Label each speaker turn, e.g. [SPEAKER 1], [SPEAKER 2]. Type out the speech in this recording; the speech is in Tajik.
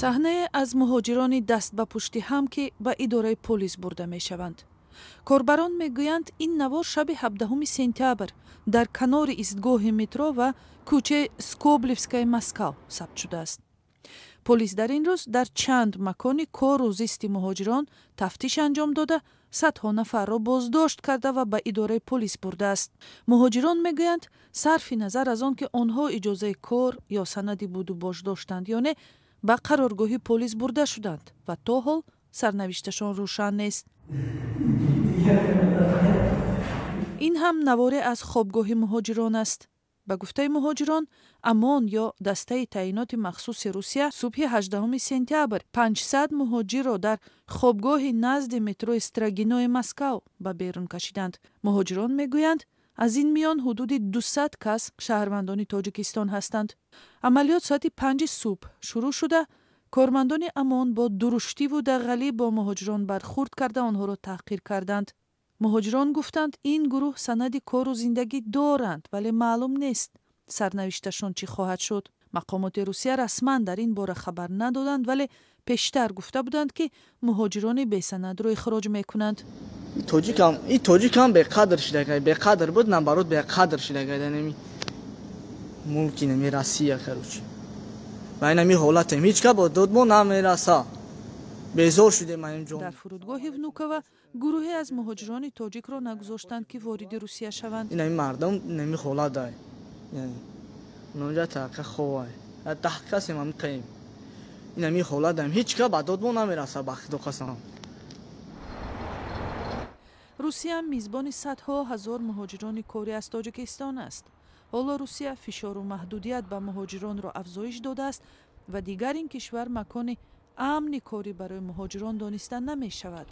[SPEAKER 1] Саҳнае аз муҳоҷирони даст ба пушти ҳам, ки ба идораи полис бурда мешаванд. Корбарон мегӯянд, ин навор шаби 17 сентябр дар канори истгоҳи метро ва кӯчаи Скоблевскаи Москав сабт шудааст. Полис дар ин рӯз дар чанд макони кору зисти муҳоҷирон тафтиш анҷом дода, садҳо нафарро боздошт карда ва ба идораи полис бурдааст. Муҳоҷирон мегӯянд, сарфи назар аз он ки онҳо иҷозаи кор ё санади будубош доштанд ё не, ба қароргоҳи полис бурда шуданд ва то ҳол сарнавишташон рӯшан нест. Ин ҳам наворе аз хобгоҳи муҳоҷирон аст. Ба гуфтаи муҳоҷирон, ОМОН ё дастаи таъиноти махсуси Русия субҳи 18 сентябр 500 муҳоҷирро дар хобгоҳи назди метрои Строгинои Москав ба берун кашиданд. Муҳоҷирон мегӯянд, аз ин миён ҳудуди 200 кас шаҳрвандони Тоҷикистон ҳастанд. Амалиёт соати 5-и субҳ шурӯъ шуда, кормандони ОМОН бо дуруштиву дағалӣ бо муҳоҷирон бархурд карда, онҳоро таҳқир карданд. Муҳоҷирон гуфтанд, ин гурӯҳ санади кору зиндагӣ доранд, вале маълум нест, сарнавишташон чӣ хоҳад шуд. Мақомоти Русия расман дар ин бора хабар надоданд, вале пештар гуфта буданд, ки муҳоҷирони бесанадро ихроҷ мекунанд.
[SPEAKER 2] Тоҷикам, и тоҷикам беқадр шидагай, беқадр буд, наоборот, беқадр шидагай дар нами мулки нами Россия, короче. Ва инами ҳолатем, ҳеҷ ка бо дод мо намераса, безор шудем ҷо.
[SPEAKER 1] Дар фурудгоҳи Внукова гурӯҳе аз муҳоҷирони тоҷикро нагузоштанд, ки вориди Русия шаванд.
[SPEAKER 2] Инами мардум инами ҳолат ай, онҷа тақа ховай, 10 касем, ҳамиқаем, инами ҳолат даем, ҳеҷ ка ба дод мо намераса, ба худо қасам.
[SPEAKER 1] Русия мизбони садҳо ҳазор муҳоҷирони корӣ аз Тоҷикистон аст. Ҳоло Русия фишору маҳдудият ба муҳоҷиронро афзоиш додааст ва дигар ин кишвар макони амни корӣ барои муҳоҷирон дониста намешавад.